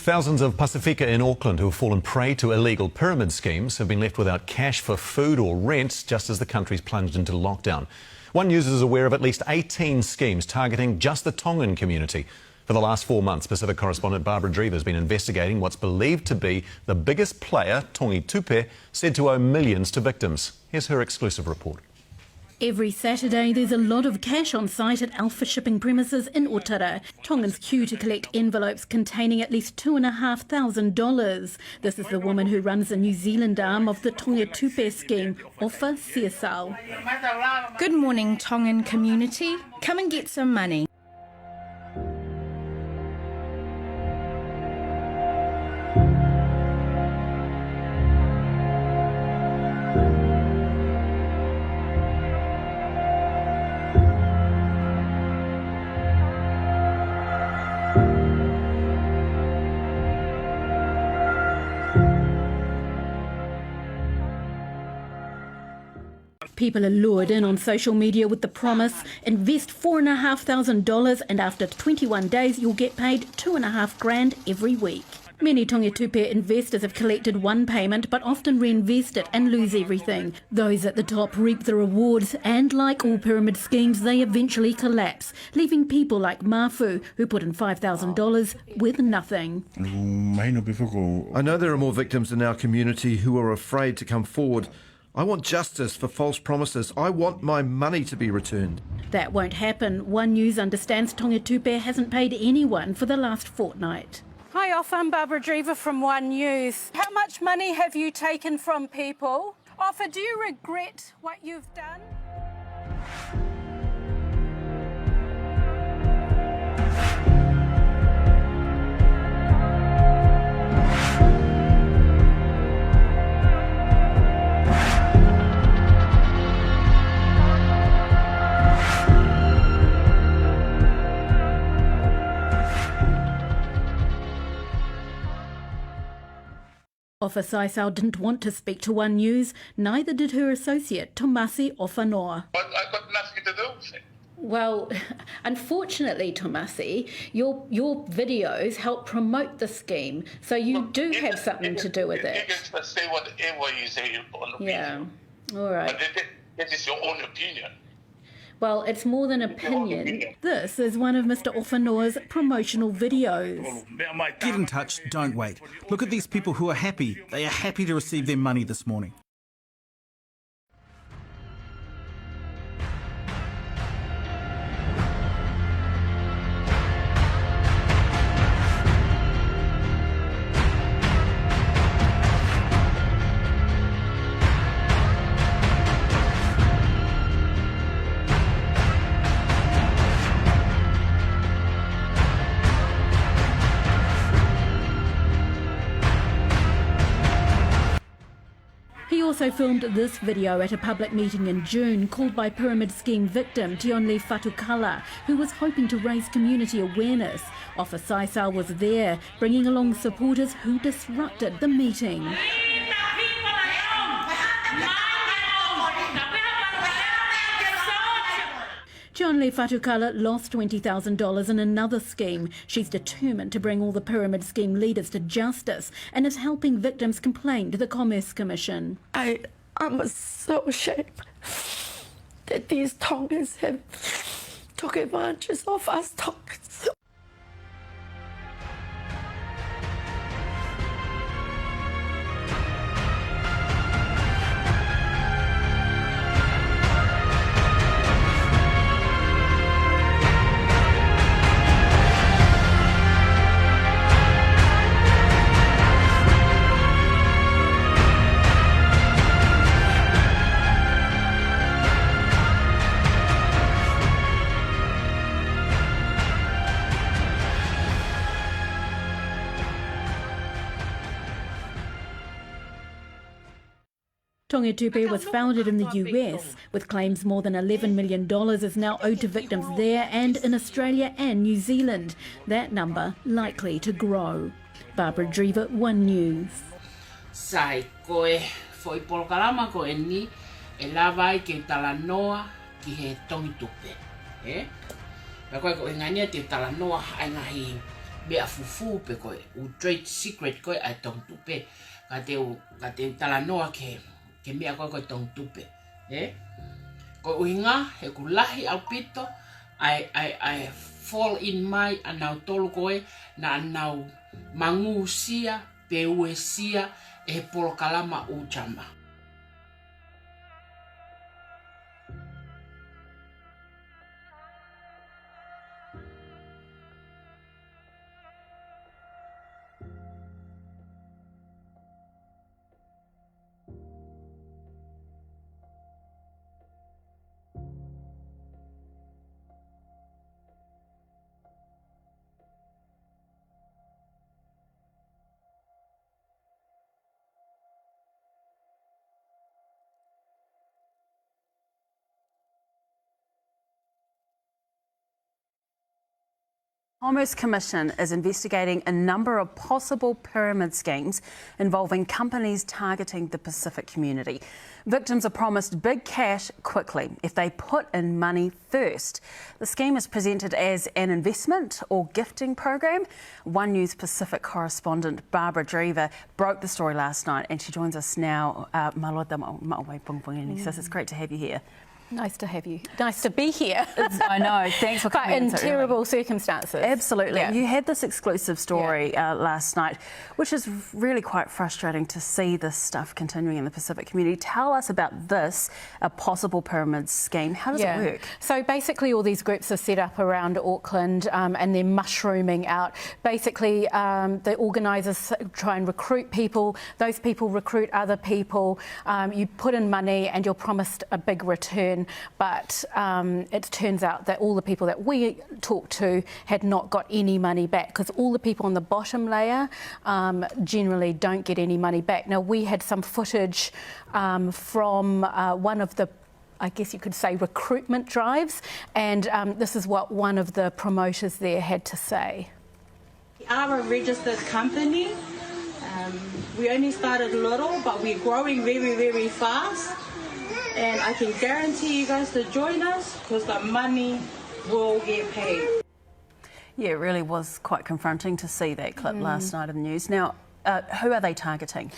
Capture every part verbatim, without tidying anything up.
Thousands of Pasifika in Auckland who have fallen prey to illegal pyramid schemes have been left without cash for food or rent just as the country's plunged into lockdown. One News is aware of at least eighteen schemes targeting just the Tongan community. For the last four months, Pacific correspondent Barbara Dreaver has been investigating what's believed to be the biggest player, Tongi Tupe, said to owe millions to victims. Here's her exclusive report. Every Saturday, there's a lot of cash on site at Alpha Shipping premises in Otara. Tongans queue to collect envelopes containing at least two and a half thousand dollars. This is the woman who runs the New Zealand arm of the Tongi Tupe scheme, Ofa Siasal. Good morning, Tongan community. Come and get some money. People are lured in on social media with the promise, invest four and a half thousand dollars, and after twenty-one days, you'll get paid two and a half grand every week. Many Tongi Tupe investors have collected one payment, but often reinvest it and lose everything. Those at the top reap the rewards, and like all pyramid schemes, they eventually collapse, leaving people like Mafu, who put in five thousand dollars, with nothing. I know there are more victims in our community who are afraid to come forward. I want justice for false promises. I want my money to be returned. That won't happen. One News understands Tongi Tupe hasn't paid anyone for the last fortnight. Hi, Ofa, I'm Barbara Dreaver from One News. How much money have you taken from people? Ofa, do you regret what you've done? Ofa Siasal didn't want to speak to One News, neither did her associate, Tomasi Ofanoa. I, I got nothing to do with it. Well, unfortunately, Tomasi, your, your videos help promote the scheme, so you do have something to do with it. You can say whatever you say on the video. Yeah, all right. But that, that, that is your own opinion. Well, it's more than opinion. This is one of Mister Ofanoa's promotional videos. Get in touch, don't wait. Look at these people who are happy. They are happy to receive their money this morning. He also filmed this video at a public meeting in June called by pyramid scheme victim Tionli Fatukala, who was hoping to raise community awareness. Ofa Siasal was there, bringing along supporters who disrupted the meeting. Tionli Fatukala lost twenty thousand dollars in another scheme. She's determined to bring all the pyramid scheme leaders to justice and is helping victims complain to the Commerce Commission. I am so ashamed that these Tongans have took advantage of us Tongans. Tongi Tupe was founded in the U S, with claims more than eleven million dollars is now owed to victims there and in Australia and New Zealand. That number likely to grow. Barbara Dreaver, One News. Sai, ko e foʻi polokalama ko eni ʻe lava ai ke talanoa ki he Tongi Tupe, ē? Pea ko e, ko e ngaahi ʻa e talanoa ʻa e ngaahi meʻa fufū pē ko ē, ʻū trade secret ko ē ʻa e Tongi Tupe. Ka te u, ka te u talanoa ki he, ki he meʻa ko ē ko e Tongi Tupe. Ē? Ko e ʻuhinga, he ʻoku lahi ʻaupito ʻa e, ʻa e, ʻa e fall in mai ʻanautolu ko ē naʻa nau mangūsia pe uesia ʻe he polokalama Uutama. Commerce Commission is investigating a number of possible pyramid schemes involving companies targeting the Pacific community. Victims are promised big cash quickly if they put in money first. The scheme is presented as an investment or gifting program. One News Pacific correspondent Barbara Dreaver broke the story last night, and she joins us now. Uh, mālō e maʻu, maʻu mai pongipongi ni, sis. It's great to have you here. Nice to have you. Nice to be here. It's, I know. Thanks for coming. But in terrible circumstances. Absolutely. Yeah. You had this exclusive story, yeah, uh, last night, which is really quite frustrating to see this stuff continuing in the Pacific community. Tell us about this, a possible pyramid scheme. How does it work? Yeah. So basically, all these groups are set up around Auckland, um, and they're mushrooming out. Basically, um, the organisers try and recruit people. Those people recruit other people. Um, you put in money and you're promised a big return. But, um, it turns out that all the people that we talked to had not got any money back, 'cause all the people on the bottom layer, um, generally don't get any money back. Now, we had some footage, um, from, uh, one of the, I guess you could say, recruitment drives, and, um, this is what one of the promoters there had to say. We are a registered company. Um, we only started little, but we're growing very, very fast. And I can guarantee you guys to join us, 'cause the money will get paid. Yeah, it really was quite confronting to see that clip last night in the news. Now, uh, who are they targeting?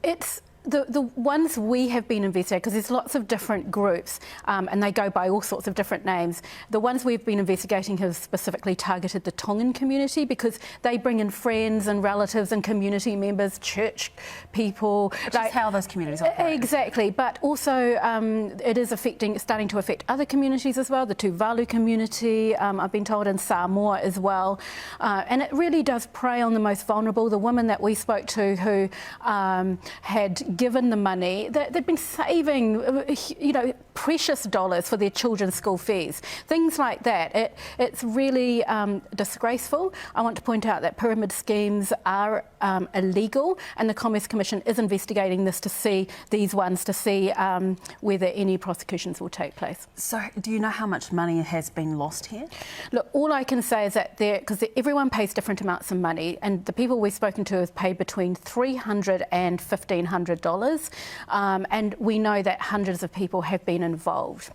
It's the, the ones we have been investigating, 'cause there's lots of different groups, um, and they go by all sorts of different names. The ones we've been investigating have specifically targeted the Tongan community because they bring in friends and relatives and community members, church people. Which is how those communities operate. Exactly, but also, um, it is affecting, starting to affect other communities as well, the Tuvalu community, um, I've been told, in Samoa as well. Uh, and it really does prey on the most vulnerable, the women that we spoke to who, um, had given the money, that they've been saving, uh, you know, precious dollars for their children's school fees, things like that. It, it's really, um, disgraceful. I want to point out that pyramid schemes are, um, illegal, and the Commerce Commission is investigating this to see, these ones, to see, um, whether any prosecutions will take place. So, do you know how much money has been lost here? Look, all I can say is that there, 'cause everyone pays different amounts of money, and the people we've spoken to have paid between three hundred and fifteen hundred dollars, um, and we know that hundreds of people have been involved.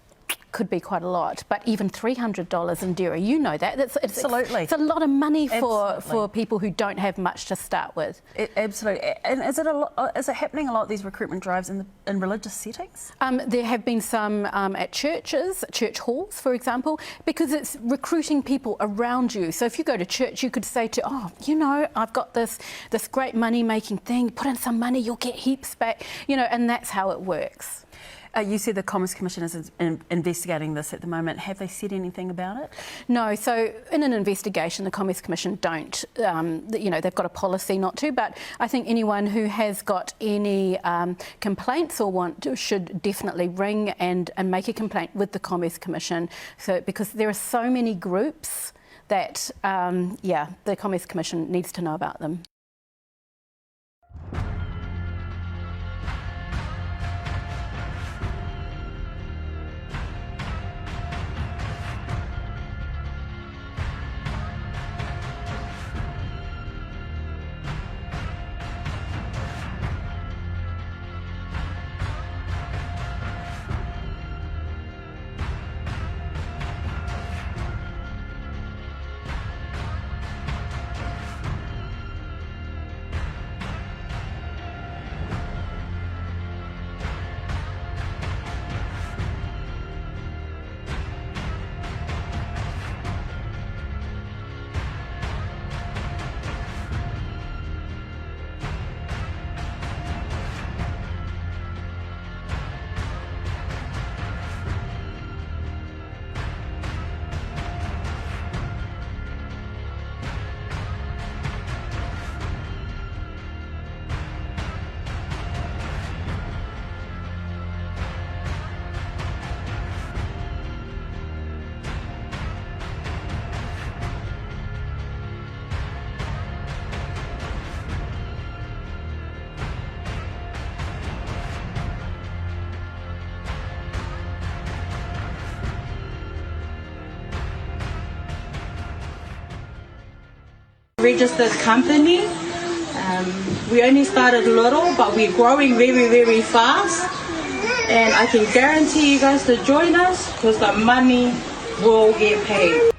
Could be quite a lot, but even three hundred dollars in Dera, you know that. That's, it's, it's, absolutely, it's a lot of money for, absolutely, for people who don't have much to start with. It, absolutely. A-, and is it a lo-, uh, is it happening a lot, these recruitment drives, in the, in religious settings? Um, there have been some, um, at churches, church halls, for example, because it's recruiting people around you. So if you go to church, you could say to, "Oh, you know, I've got this, this great money-making thing. Put in some money, you'll get heaps back." You know, and that's how it works. Uh, you said the Commerce Commission is in-, in-, investigating this at the moment. Have they said anything about it? No, so in an investigation, the Commerce Commission don't, um, th-, you know, they've got a policy not to, but I think anyone who has got any, um, complaints or want to, should definitely ring and, and make a complaint with the Commerce Commission. So, because there are so many groups that, um, yeah, the Commerce Commission needs to know about them. Registered company. Um, we only started little, but we're growing very, very fast. And I can guarantee you guys to join us because the money will get paid.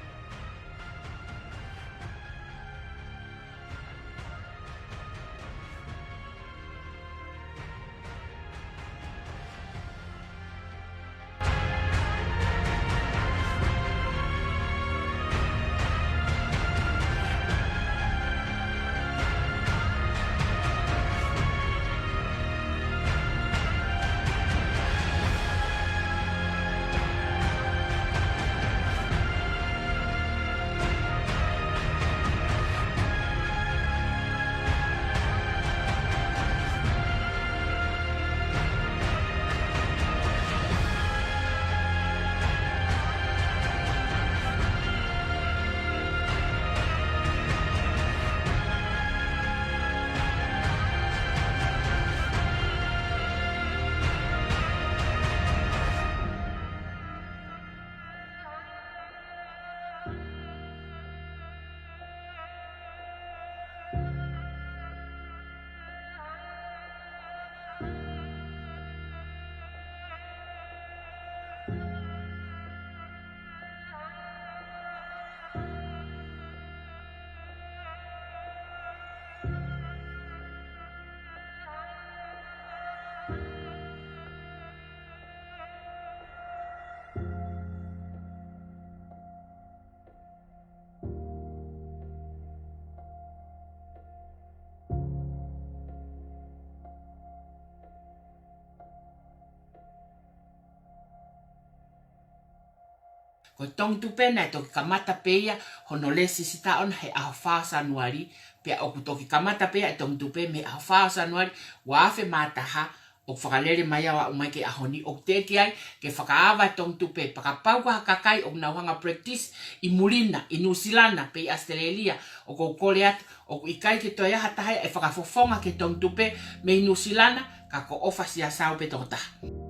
Ko e Tongitupe naʻe toki kamata pē ia hono lēsisita ʻona he ʻaho fā ʻo Sānuali, pea ʻoku toki kamata pē ia e Tongitupe mei he ʻaho fā ʻo Sānuali ua afe mā taha, ʻoku fakalele mai ʻo aʻu mai ki he ʻaho ni, ʻoku teʻeki ai ke fakaava e Tongitupe, pea kapau ko ha kakai ʻoku nau hanga practice ʻi muli na, ʻi Nuʻusila na, pe ʻi ʻAositelēlia, ʻoku ou kole atu, ʻoku ʻikai ke toe ʻi ai ha taha ia ʻe fakafofonga ki he Tongitupe mei Nuʻusila na, ka ko ʻOfa Siasau pē tokotaha.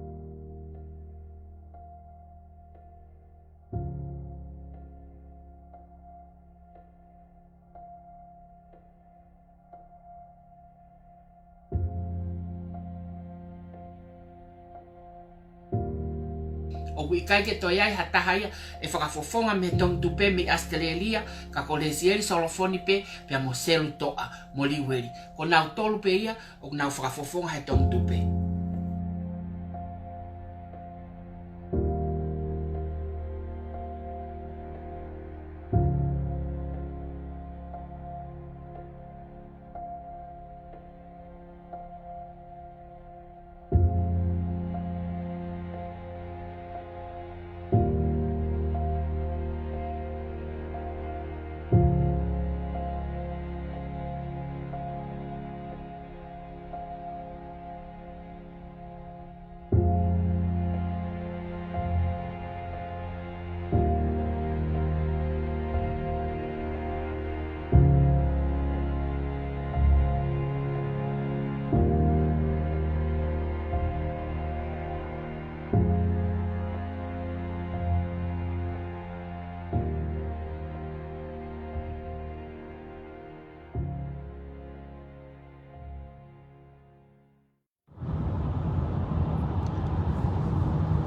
ʻOku ʻikai ke toe ʻi ai ha taha ia ʻe fakafofonga mei he Tongitupe mei ʻAositelēlia, ka ko Lesieli Solofoni pē, pea mo Selu Toʻa, mo Liueli. Ko nautolu pē ia ʻoku nau fakafofonga he Tongitupe.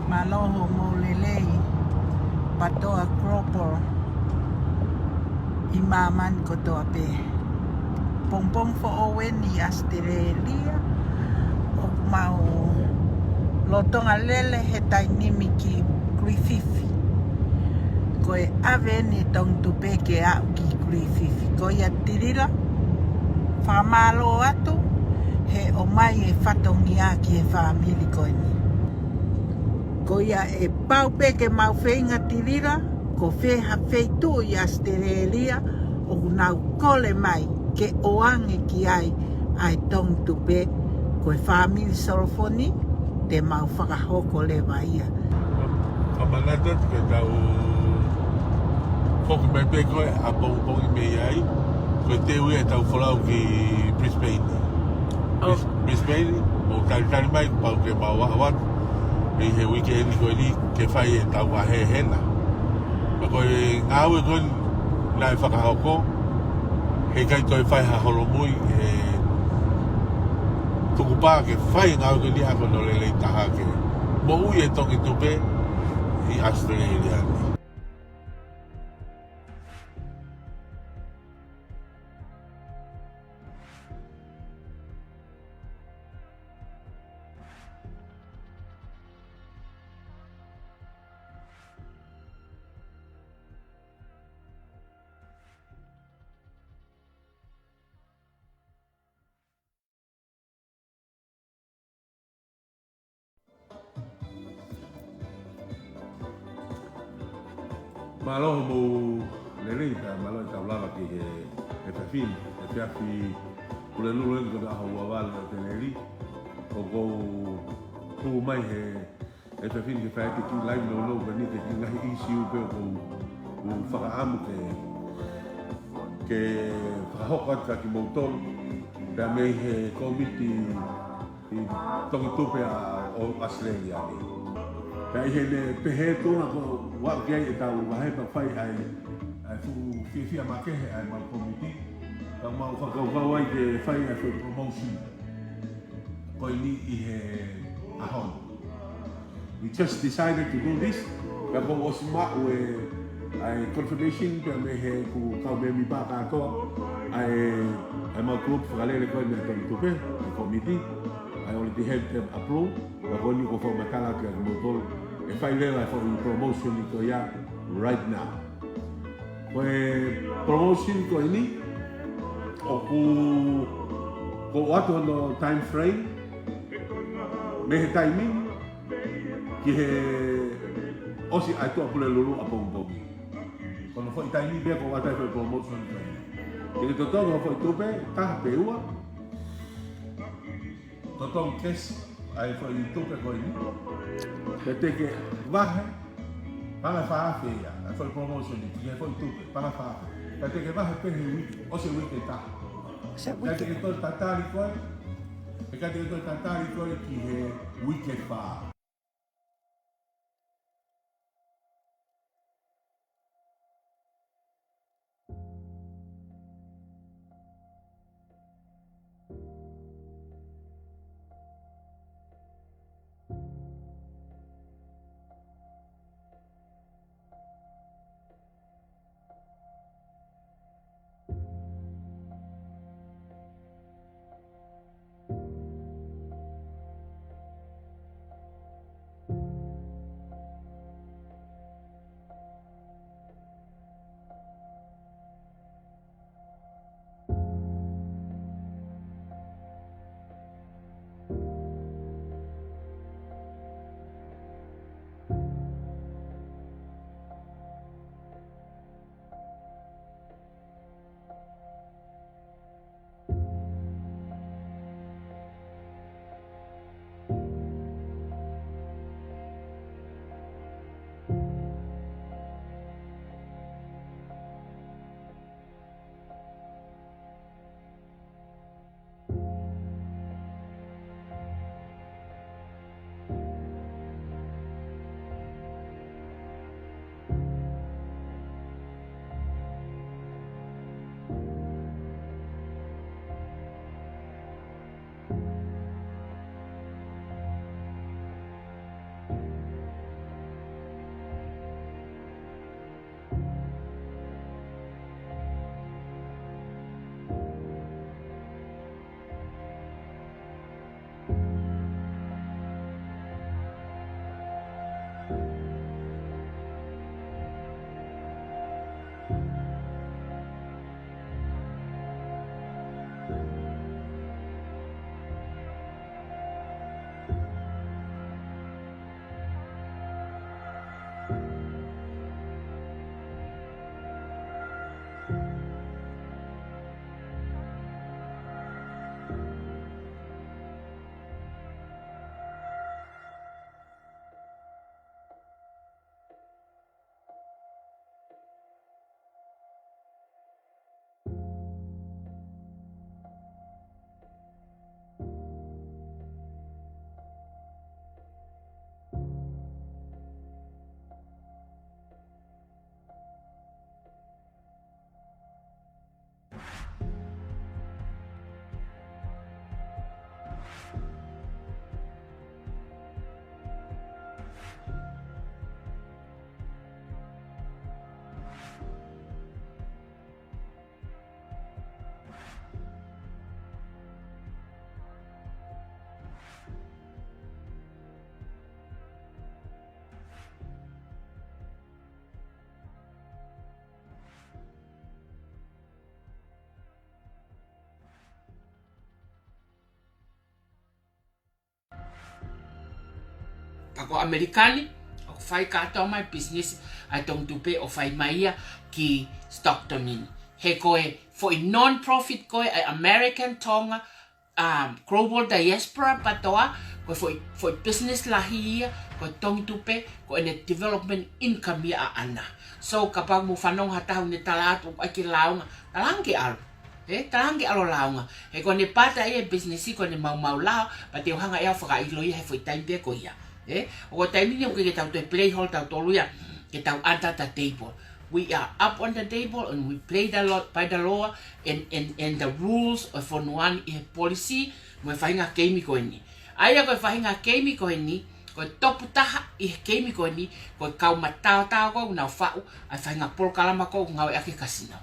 Mālō hoʻomou lelei, PATOA Global, ʻi māmani kotoa pē. Pongipongi foʻou eni ʻi ʻAositelēlia, ʻoku mau lolotonga lele he taimi ni ki Kilififi. Ko e ʻave eni e Tongitupe ke aʻu ki Kilififi. Ko ia Tilila, fakamālō atu he ʻomai e fatongia ki he fāmili ko eni. Ko ia ʻe pau pē ke mau feinga Tilila, ko fē ha feituʻu ʻi ʻAositelēlia ʻoku nau kole mai ke ʻoange ki ai ʻa e Tongitupe, ko e fāmili Solofoni, te mau fakahoko leva ia. Ka manatu atu ke tau foki mai pē ko e ʻapongipongi mei ai, ko e teu ia ʻetau folau ki Brisbane. ʻO. Bris-, Brisbane, ʻo talitali mai, pau ke mau aʻu atu mei he weekend ko eni ke fai ʻetau vahehena. Pea ko e ngāue ko eni naʻe fakahoko, He ʻikai toe fai ha holomui, ʻe tukupā ke fai e ngāue ko eni, ʻa ia ko hono lelei taha ke moʻui e tongi tupe ʻi ʻAositelēlia ni. Mālō hoʻomou lelei, pea mālō e tau lava ki he efiafi ni, efiafi Pulelulu eni ko e ʻaho ua valu ʻo ʻEpeleli. ʻOku ou hū mai he efiafi ni ke fai atu e kiʻi live nounou ko eni ki he kiʻi ngaahi ʻīsiu pē ʻoku ou, ou fakaʻamu ke, ke fakahoko atu kia kimoutolu, pea mei he kōmiti ʻi he tongi tupe ʻa ʻAositelēlia ni. Pea ʻi heʻene pehē tuʻunga ko ē ʻoku ʻi ai e tau vahe pea fai ai ʻa e fuʻu fiefia makehe ʻa e mau kōmiti, pea mau fakakaukau ai ke fai ʻa e fuʻu promotion ko eni ʻi he ʻaho ni. We just decided to do this. Pea kuo ʻosi maʻu e, ʻa e confirmation pea mei he ʻoku kau mēmipa kātoa ʻa e, ʻa e mau group fakalele ko eni ʻa e tongi tupe, ʻa e kōmiti. I already have them approved. Pea ko eni ʻoku ou fakamatala kia kimoutolu ʻe fai leva e foʻi promotion ko ia right now. Ko e promotion ko eni, ʻoku, ʻoku ʻoatu hono time frame mei he taimi ni ki he ʻosi ʻa e Tuʻapulelulu ʻapongipongi. Ko hono foʻi taimi pē ʻoku ʻoatu ai e foʻi promotion ko eni. Te ke totongi hoʻo foʻi tupe, taha pe ua. Totongi cash ʻa e foʻi tupe ko eni. Pea te ke vahe, paʻanga ʻe fā afe ia, ʻa e foʻi promotion ni, ki he foʻi tupe, paʻanga ʻe fā afe. Pea te ke vahe pē he uike, ʻosi e uike ʻe taha. ʻOsi e uike. Pea te ke toe tatali koe, pea te ke toe tatali koe ki he uike ʻe fā. Pea ko ʻAmelika ni, ʻoku fai kātoa mai business ʻa e Tongi Tupe ʻo fai mai ia ki Stockton ni. He ko e foʻi non-profit ko ē ʻa e American Tonga, um, Global Diaspora PTOA, ko e foʻi, foʻi business lahi ia, ko e Tongi Tupe, ko ʻene development income ia ʻaʻana. So, kapau ʻoku mou fanongo ha taha ʻoku ne tala atu ʻoku ʻai ke lāunga, talaange ke ʻalu. Ē, talaange ke ʻalu ʻo lāunga. He ko ʻene pāta ia e business, ko ʻene maumau lao, pea te u hanga ʻe au ʻo fakaʻilo ia he foʻi taimi pē ko ia. Ē, ʻo ko e taimi ni ʻoku ʻikai ke tau toe play hall tautolu ia, ke tau under the table. We are up on the table and we play the law, by the law and, and, and the rules ʻo e fonua ni ʻi he policy mo e faʻahinga keimi ko eni. ʻA ia ko e faʻahinga keimi ko eni, ko e topu taha ʻi he keimi ko eni, ko e kau mataotao ko ē ʻoku nau faʻu ʻa e faʻahinga polokalama ko ē ʻoku ngāueʻaki he kasino.